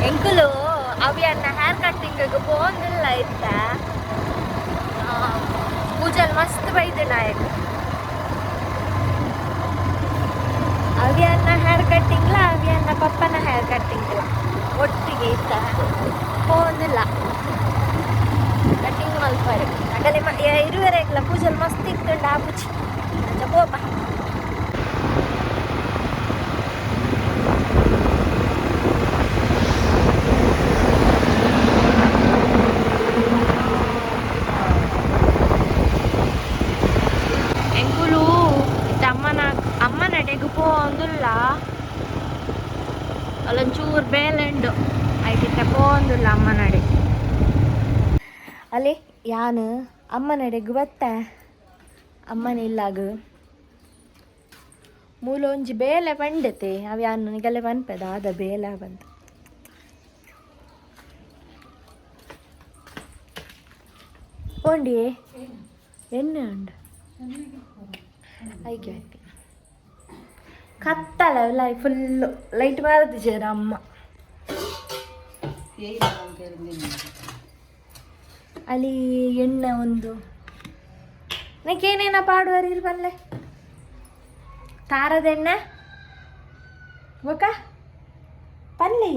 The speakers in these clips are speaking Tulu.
ಎಂಕುಲು ಅವಿ ಅನ್ನ ಹೇರ್ ಕಟ್ಟಿಂಗ್ ಪೋಂದಿಲ್ಲ ಇತ್ತ. ಕೂಜಲ್ ಮಸ್ತ್ ಬೈದು ನಾಯಕ್. ಅವಿ ಅನ್ನ ಹೇರ್ ಕಟ್ಟಿಂಗ್ಲ, ಅವಿ ಅನ್ನ ಪಪ್ಪನ ಹೇರ್ ಕಟ್ಟಿಂಗ್ಲ ಒಟ್ಟಿಗೆ ಇತ್ತ ಪೋಂದಿಲ್ಲ ಕಟ್ಟಿಂಗ್ ಮಲ್ಪರೆ. ಅಗಲೆ ಇರುವರೆಗ್ಲ ಕೂಜಲ್ ಮಸ್ತ್ ಇತ್ತುಂಡ ಆಪುಚಿ ಅಂಚ ಪೋಪ. ಎಂಕುಲು ಇತ್ತ ಅಮ್ಮನ ಅಮ್ಮನಡೆಗ್ ಪೋಂದುಲ್ಲ. ಅಲ್ಲೊಂಚೂರು ಬೇಲೆಂಡು ಐಕಿತ್ತ ಪೋಂದುಲ್ಲ ಅಮ್ಮನಡೆ. ಅಲ್ಲಿ ಯಾನು ಅಮ್ಮನಡೆಗ್ ಬತ್ತ. ಅಮ್ಮನ ಇಲ್ಲಾಗ ಮೂಲ ಒಂಜಿ ಬೇಲೆ ಪಂಡತೆ. ಅವು ಯಾನ್ ನಿಗಲೆ ಪನ್ಪೆದ ಆದ ಬೇಲೆ ಬಂತು. ಪೋಂಡಿ ಎಣ್ಣೆ ಉಂಡು ಐಕೆ ಐತಿ. ಕತ್ತಲ ಫುಲ್ಲು, ಲೈಟ್ ಮಾರದಿಜೇರ ಅಮ್ಮ. ಅಲ್ಲಿ ಎಣ್ಣೆ ಒಂದು ಏನೇನ ಪಾಡುವರಿ ಇರ್ ಬಲ್ಲೆ. ತಾರದ ಎಣ್ಣೆ ಬೊಕ ಪಲ್ಲೆ.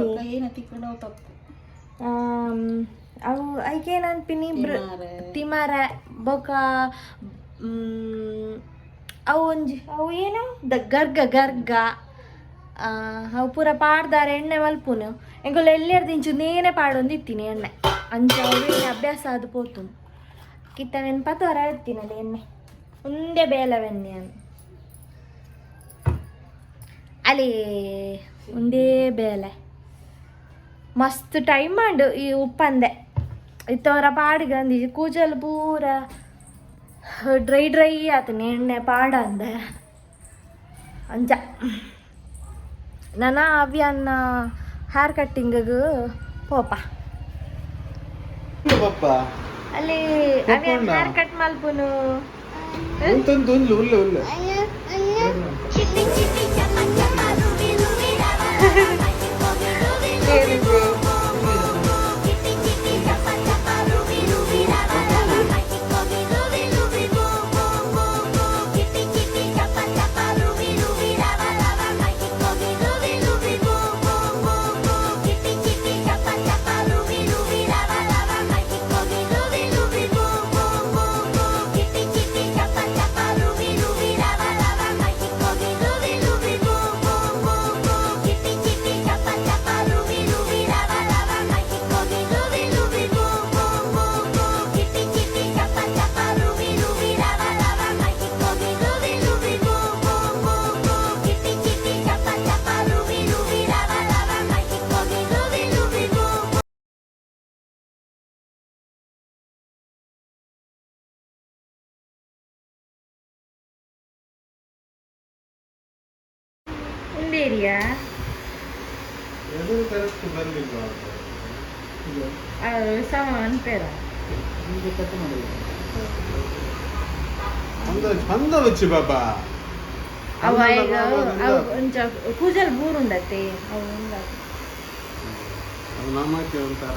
ಅವು ಐಕೇನು ಅನ್ಪಿನಿ ತಿಮಾರ ಬೊಕ ಅವು ಒಂಜಿ ಅವು ಏನು ದ ಗರ್ಗ ಗರ್ಗ ಅವು ಪೂರ ಪಾಡ್ದಾರೆ ಎಣ್ಣೆ ಮಲ್ಪುನು. ಎಂಕುಲು ಎಲ್ಲಿಯರ್ದಿಂಚು ನೇನೆ ಪಾಡೊಂದಿತ್ತೀನಿ ಎಣ್ಣೆ. ಅಂಚ ಅವು ಎಣ್ಣೆ ಅಭ್ಯಾಸ ಅದು ಪೋತು ಕಿತ್ತವೆನ್ ಪತೋರ ಇರ್ತೀನಲ್ಲ ಎಣ್ಣೆ ಒಂದೇ ಬೇಲವೆಣ್ಣೆ ಅನ್ ಅಲ್ಲಿ ಒಂದೇ ಬೇಲೆ. ಮಸ್ತ್ ಟೈಮ್ ಉಂಡು ಈ ಉಪ್ಪಂದೆ ಇತ್ತವರ ಪಾಡಿಗೆ ಕೂಜಲ್ ಪೂರ ಡ್ರೈ ಡ್ರೈ ಆತನೆ ಎಣ್ಣೆ ಪಾಡಂದೆ. ಅಂಚ ನನ್ನ ಅವ್ಯನ್ನ ಹೇರ್ ಕಟ್ಟಿಂಗ್ ಪೋಪ. ಪಪ್ಪ. ಅಲ್ಲಿ ಅವ್ಯನ್ ಹೇರ್ ಕಟ್ ಮಲ್ಪುನು. ಉಂತಂದು ಉಲ್ಲು ಉಲ್ಲು ಉಲ್ಲು. ಉಂದೇರಿಯಾ. ಎದುರು ಕರೆಕ್ಟ್ ಬರ್ಲಿಲ್ವಾ ಅಂತ. ಸಮ ಅನ್ಪೇರ. ಅಂದ ಚಂದ ವಚ್ಚಿ ಬಾಬಾ. ಅವ ಈಗ ಅವು ಒಂಚ ಕೂಜಲ್ ಬೂರುಂಡತ್ತೆ ಅವು ಉಂಡತ್ತೆ. ಅದು ನಮ್ಮಕ್ಕೆ ಒಂಥರ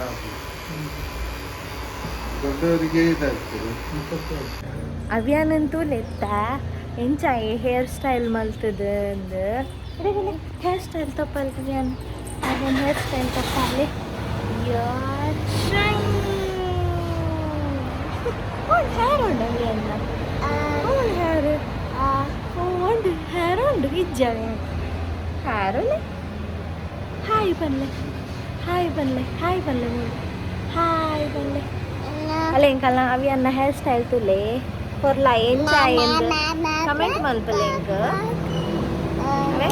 ದೊಡ್ಡವರಿಗೆ ಇದಾಗ್ತದೆ. ಅವ್ಯಾನಂತೂ ಲೆತ್ತ ಎಂಚ ಹೇರ್ ಸ್ಟೈಲ್ ಮಲ್ತದ ಅಂದ್. ಹೇರ್ ಸ್ಟೈಲ್ ತಪ್ಪಲ್ ಅವ್ಯಾನ್, ಅವ್ಯಾನ್ ಹೇರ್ ಸ್ಟೈಲ್ ತಪ್ಪಾಲೆ. ಯಾರ್ ಉಂಡು ಹೇರ್ ಉಂಡು ಅವ್ಯಾನ್ನ ಉಂಡು ಹೇರ್ ಉಂಡು ಹೇರ್ ಉಂಡು ಇಜ್ಜ ಹೇರ್. ಹಾಯ್ ಪನ್ಲೆ, ಹಾಯ್ ಪನ್ಲೆ, ಹಾಯ್ ಪನ್ಲೆ ಮೂಲು, ಹಾಯ್ ಪನ್ಲೆ. ಅಲ್ಲ ಎಂಕಲ್ಲ ಅವಿ ಅನ್ನ ಹೇರ್ ಸ್ಟೈಲ್ ತುಲೆ ಪೊರ್ಲ ಎಂಚ ಕಮೆಂಟ್ ಮಲ್ಪಲೆ ಎಂಕ್. ಅವೇ?